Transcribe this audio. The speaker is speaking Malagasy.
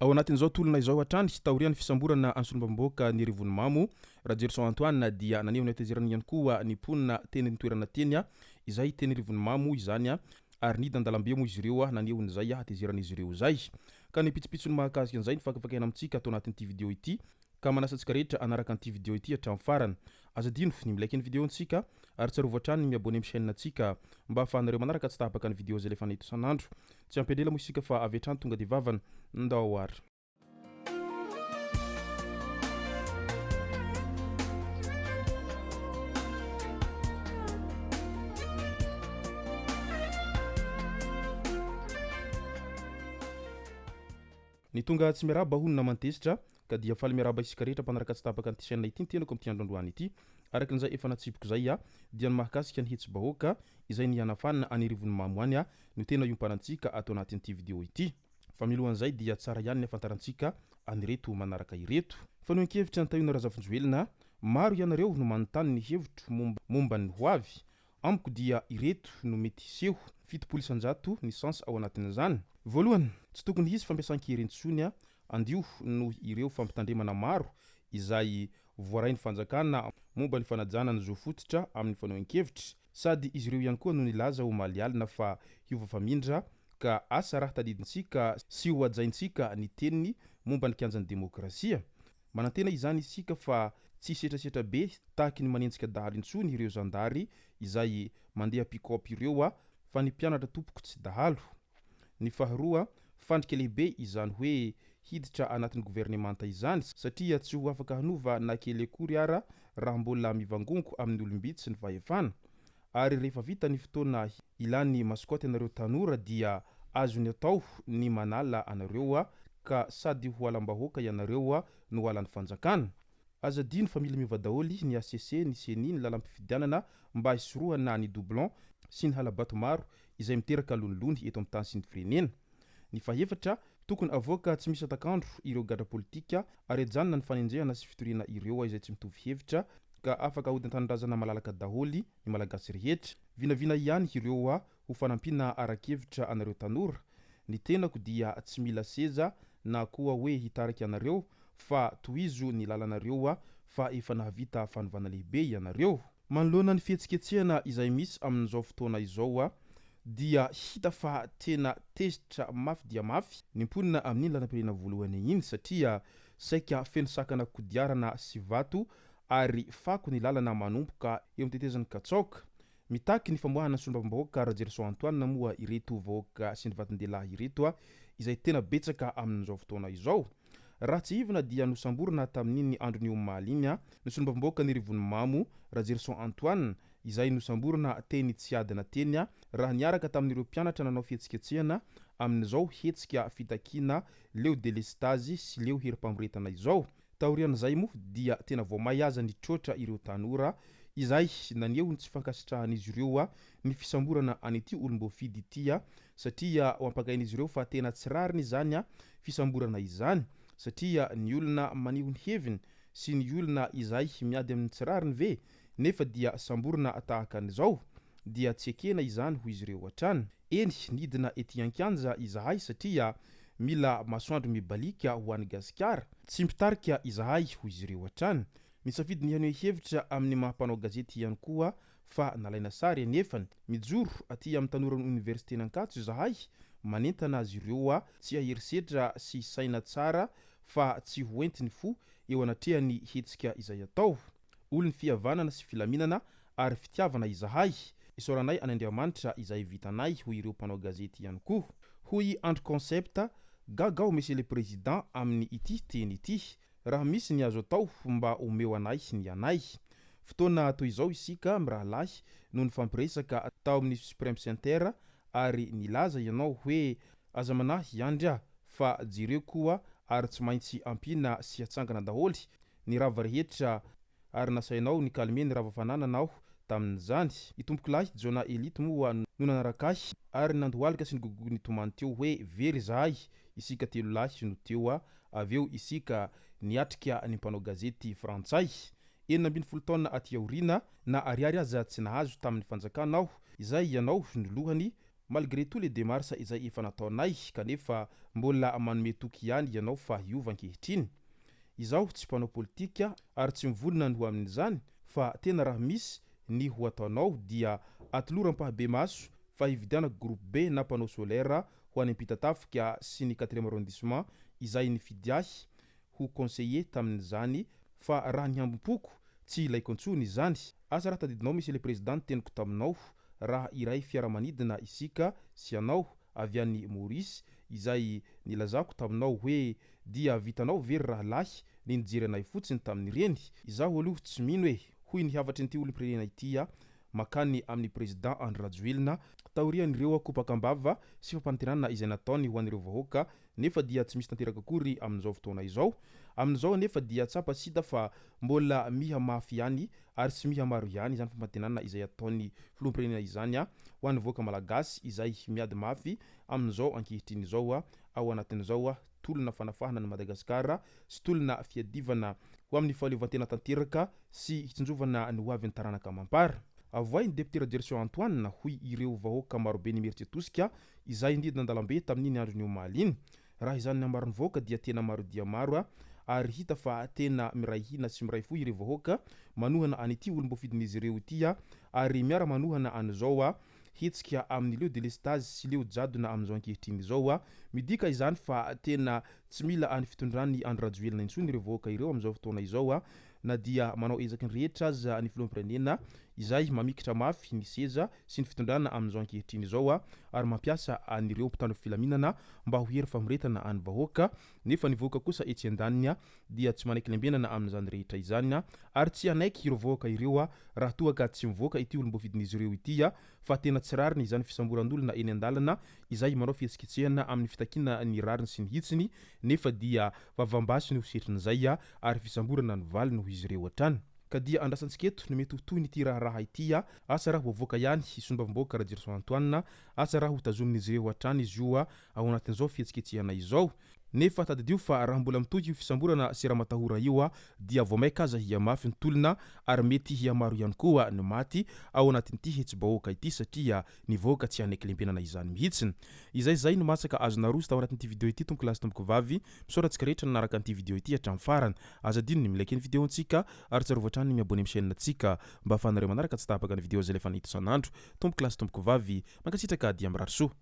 Ao anatin'izao tolona izao hatrany, taorian'ny fisamborana an'i solombavambahoaka Nirivonimamo, Rajerison Antoine dia naneho ny hatezerany ihany koa ny mponina teny an-toerana teny, izay teny Rivonimamo izany, ary nidina an-dalambe moa izy ireo naneho an'izay hatezeran'izy ireo izay. Ka ny pitsopitsony mahakasika an'izay no fakafakaina amintsika ato anatin'ity video ity. Ka manasa antsika rehetra hanaraka an'ity video ity hatramin'ny farany. Aza adino ny mi-like ny video ntsika ary tsarovy hatrany ny mi-abonner amin'ny chaîne ntsika mba ahafahanareo manaraka tsy tapaka ny video izay alefanay eto isan'andro. Tsy ampy andrela moa isika fa avy hatrany tonga dia vavana. Ndao ary. Ny tonga tsy miarahaba hono naman-tezitra Ka dia faly miarahaba isika rehetra mpanaraka tsy tapaka an'ity chaîne ity ny tenako amin'ity andro androany ity. Araka an'izay efa natsipiko izay a, dia ny mahakasika ny hetsi-bahoaka izay nihanafana any Arivonimamo any a, no tena iompanantsika ato anatin'ity vidéo ity. Fa milohan'izay dia tsara ihany ny afantarantsika an'ireto manaraka ireto. Fanehoan-kevitra Antahiona Razafinjoelina, Maro ianareo no manontany ny hevitro momba ny ho avy. Amiko dia ireto no mety hiseho, 70% ny sens ao anatin'izany. Voalohany, tsy tokony hisy fampiasan-kery intsony andio noho ireo fampitandremana maro izay voarain'ny fanjakana momba ny fanajana ny zo fototra amin'ny fanehoan-kevitra. Sady izy ireo ihany koa no nilaza omaly alina fa hiova famindra ka asa raha tadidintsika sy ho hajaintsika ny teniny momba ny kianjan'ny demokrasia. Manantena izany isika fa tsy hisetrasetra be tahaky ny manenjika dahalo intsony ireo zandary izay mandeha pick-up ireo fa ny mpianatra tompoko tsy dahalo. Ny faharoa, fandrika lehibe izany hoe hiditra anatin'ny governemanta izany satria tsy ho afaka hanova na kely akory ara raha mbola mivangongo amin'ny olom-bitsy ny fahefana. Ary rehefa vita ny fotoana ilan'ny mascotte anareo tanora dia azony atao ny manala anareo ka sady ho halam-bahoaka ianareo no halan'ny fanjakana. Aza adino fa mila miova daholo ny HCC, ny ceni, ny lalam-pifidianana mba hisorohana ny doublon sy ny hala-bato maro izay miteraka lonilony eto amin'ny tany sy ny firenena. Ny fahefatra, tokony avoaka tsy misy hatak'andro ireo gadra politika ary ajanona ny fanenjehana sy fitoriana ireo izay tsy mitovy hevitra ka afaka hody an-tanindrazana malalaka daholo ny Malagasy rehetra. Vinavina ihany ireo ho fanampiana ara-kevitra anareo tanora. Ny tenako dia tsy mila seza na koa hoe hitarika anareo fa tohizo ny lalanareo fa efa nahavita fanovana lehibe ianareo. Manoloana ny fihetsiketsehana izay misy amin'izao fotoana izao dia hita fa tena tezitra mafy dia mafy ny mponina amin'iny lalam-pirenena voalohany iny satria saika feno sakana kodiarana sy vato ary fako ny lalana manomboka eo amin'ny tetezan'i Katsaoka. Mitaky ny famoahana ny solombavambahoaka Rajerison Antoine moa ireto vahoaka sy ny vadin-dehilahy ireto izay tena betsaka amin'izao fotoana izao. Raha tsiahivina dia nosamborina tamin'iny andron'ny omaly iny ny solombavambahoaka Nirivonimamo Rajerison Antoine izay nosamborina teny Tsiadana teny raha niaraka tamin'ireo mpianatra nanao fihetsiketsehana amin'izao hetsika fitakiana leo delestazy sy leo herim-pamoretana izao. Taorian'izay moa dia tena vao may aza nitroatra ireo tanora izay naneho ny tsy fankasitrahan'izy ireo ny fisamborana an'ity olom-boafidy ity satria ho ampagain'izy ireo fa tena tsy rariny izany fisamborana izany satria ny olona maneho ny heviny sy ny olona izay miady amin'ny tsy rariny ve nefa dia samborina tahaka an'izao dia tsy ekena izany hoy izy ireo hatrany. Eny, nidina ety an-kianja izahay satria mila masoandro mibaliaka ho an'i Gasikara. Tsy mpitarika izahay, hoy izy ireo hatrany. Nisafidy ny haneho hevitra amin'ny maha mpanao gazety ihany koa fa nalaina sary anefany. Mijoro aty amin'ny tanoran'ny oniversiten'Ankatso izahay, manentana azy ireo tsy hahery setra sy hisaina tsara fa tsy ho entin'ny fo eo anatrehan'ny hetsika izay atao. Olon'ny fihavanana sy filaminana ary fitiavana izahay. Isaoranay an' Andriamanitra izay vitanay hoy ireo mpanao gazety ihany koa. Hoy i Andry Concept, Gaga aho Monsieur le Président amin'ny ity teny ity. Raha misy ny azo atao mba omeo anay ny anay. Fotoana toy izao isika mirahalahy no nifampiresaka tao amin'ny Supreme Center ary nilaza ianao hoe aza manahy Andry a! fa jereo koa ary tsy maintsy ampiana sy atsangana daholo ny rava rehetra ary nasainao ni-calmer ny rava fananana aho tamin'izany. I tompokolahy Jonah Elite moa no nanaraka ahy ary nandohalika sy nigogogo nitomany teo hoe very izahay, isika telo lahy no teo avy eo isika niatrika ny mpanao gazety frantsay. 16 taona aty aoriana, na ariary aza tsy nahazo tamin'ny fanjakana aho, izay ianao no lohany. Malgré tous les démarches izay efa nataonay kanefa mbola manome toky ihany ianao fa hiova ankehitriny. Izaho tsy mpanao politika ary tsy mivonona ny ho amin'izany fa tena raha misy ny ho ataonao dia atolory ampahabemaso fa hividianako groupe B na panneau solaire ho any Ampitatafika sy ny quatrième arrondissement izay nifidy ahy ho conseiller tamin'izany fa raha ny hambom-poko tsy ilaiko intsony izany. Asa raha tadidinao Monsieur le Président ny teniko taminao raha iray fiaramanidina isika sy ianao avy any Maurice izay nilazako taminao hoe dia vitanao ve ry rahalahy ny nijery anay fotsiny tamin'ireny? Izaho aloha tsy mino e! Hoy ny hafatrin'ity olom-pirenena ity makany amin'ny Président Andry Rajoelina taorian'ireo kopaka am-bava sy fampanantenana izay nataony ho an'ireo vahoaka nefa dia tsy misy tanteraka akory amin'izao fotoana izao. Amin'izao anefa dia tsapa sy hita fa mbola miha mafy ihany ary tsy miha maro ihany izany fampanantenana izay ataon'ny filoham-pirenena izany ho an'ny vahoaka malagasy izay miady mafy amin'izao ankehitriny izao ao anatin'izao tolona fanafahana an'i Madagasikara sy tolona fiadivana ho amin'ny fahaleovantena tanteraka sy hitsinjovana ny hoavin'ny taranaka amam-para. Avoahy ny député Rajerison Antoine, hoy ireo vahoaka marobe nimeritsitosika izay nidina an-dalambe tamin'iny andron'ny omaly iny. Raha izany nambaran'ny vahoaka dia tena maro dia maro ary hita fa tena miray hina sy miray fo ireo vahoaka manohana an'ity olom-boafidin'izy ireo ity ary miara-manohana an'izao hetsika amin'ny leo delestazy sy leo jadona amin'izao ankehitriny izao. Midika izany fa tena tsy mila any fitondran'i Andry Rajoelina intsony ireo vahoaka ireo amin'izao fotoana izao na dia manao ezaky ny rehetra aza ny filoham-pirenena izay mamikitra mafy ny seza sy ny fitondrana amin'izao ankehitriny izao ary mampiasa an'ireo mpitandro filaminana mba ho hery famoretana an'ny vahoaka nefa ny vahoaka kosa etsy andaniny dia tsy manaiky lembenana amin'izany rehetra izany ary tsy hanaiky ireo vahoaka ireo raha toa ka tsy mivoaka ity olom-boafidin'izy ireo ity fa tena tsy rariny izany fisamboran'olona eny an-dalana izay manao fihetsiketsehana amin'ny fitakiana ny rariny sy ny hitsiny nefa dia vavam-basy no setrin'izay ary fisamborana ny valiny hoy izy ireo hatrany. Ka dia andrasantsika eto ny mety ho tohin'ity raharaha ity, asa raha ho avoaka ihany i solombavambahoaka Rajerison Antoine, asa raha ho tazomin'izy ireo hatrany izy io ao anatin'izao fihetsiketsehana izao. Nefa tadidio fa raha mbola mitohy io fisamborana sy ramatahora io dia vao maika aza hihamafy ny tolona ary mety hihamaro ihany koa ny maty ao anatin'ity hetsi-bahoaka ity satria ny vahoaka tsy hanaiky lembenana izany mihitsy. Izay izay no masaka azo naroso tao anatin'ity video ity tompoko lahy sy tompoko vavy. Misaotra antsika rehetra nanaraka an'ity video ity hatramin'ny farany. Aza adino ny mi-like ny video ntsika ary tsarovy hatrany ny mi-abonner amin'ny chaîne ntsika mba ahafahanareo manaraka tsy tapaka ny video izay alefanay eto isan'andro. Tompoko lahy sy tompoko vavy, mankasitraka dia mirary soa.